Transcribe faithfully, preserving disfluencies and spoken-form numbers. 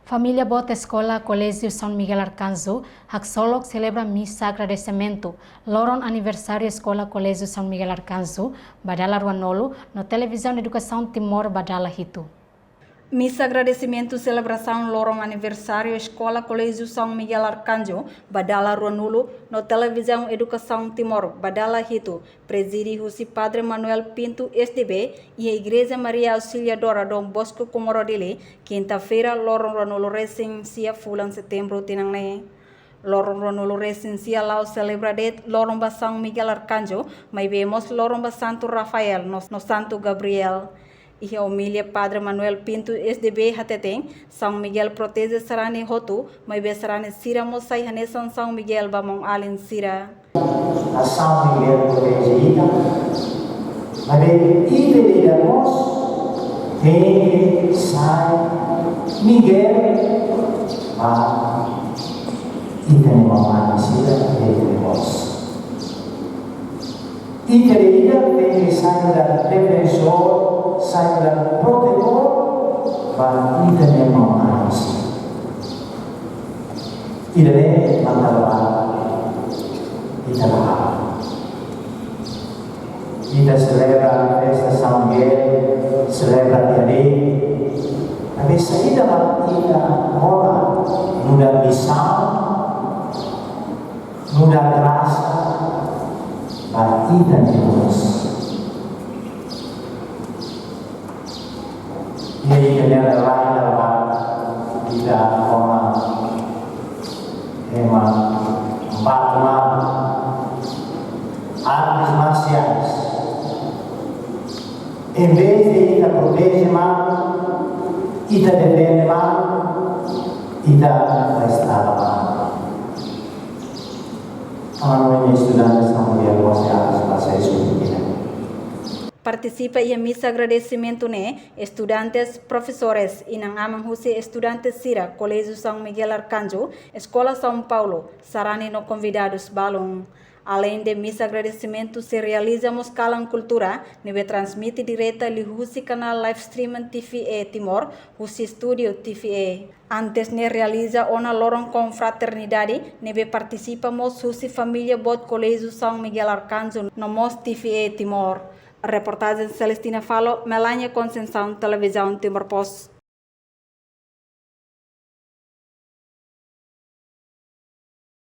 Família boot Eskola Koléjiu São Miguel Arcanjo haksolok selebra misa agradesimentu loron aniversáriu Eskola Koléjiu São Miguel Arcanjo ba dala ruanulu no Televizaun Edukasaun Timor ba dala hitu. Misa agradesimentu selebrasaun loron aniversáriu Eskola Koléjiu São Miguel Arcanjo ba dala ruanulu no Televizaun Edukasaun Timor ba dala hitu, prezide husi Padre Manuel Pinto, S D B, iha Igreja Maria Auxiliadora Dom Bosco, Comoro, Dili, kinta-feira, loron ruanulu resin sia fulan Setembru tinan ne'e. Loron ruanulu resin sia la'o selebra de'it loron ba São Miguel Arcanjo, maibé mós loron ba Santu Rafael no, no Santu Gabriel. Iha omilia, Padre Manuel Pinto, S D B, hateten, São Miguel proteje sarani hotu, maibé sarani sira mós sai hanesan São Miguel ba maun-alin sira. A São Miguel proteje ita, maibé ita ida-idak mós tenke sai Miguel ba ita-nia maun-alin sira, ita-nia mós. Ita ida-idak tenke sai nu'udar defensór, sai nu'udar protetór ba ita-nia maun-alin sira. Ida-ne'e mak dala barak ita la halo. Ita selebra festa São Miguel, selebra tiha de'it. Tapi saida mak ita rona nu'udar misaun, nu'udar grasa ba ita-nia mós. Iha ita-nia rai dala barak ita rona ema Batman, artes marsiais. Em vez de ita proteje malu, ita defende malu, ita estraga malu. Ami-nia estudante São Miguel mós iha artes marsiais sira. Partisipa iha misa agradesimentu ne'e estudantes, profesores, inan-aman husi estudante sira Koléjiu São Miguel Arcanjo, Eskola São Paulo, sarani no konvidadus balun. Aleinde misa agradesimentu, sei realiza mós kalan kultura ne'ebé transmite direta liuhusi kanál live streaming T V E Timor, husi estúdiu T V E. Antes ne'e realiza ona loron konfraternidade ne'ebé partisipa mós husi família boot Koléjiu São Miguel Arcanjo no mós T V E Timor. Reportajen Celestina Falo, Melania Conceição, Televizaun Timor Post.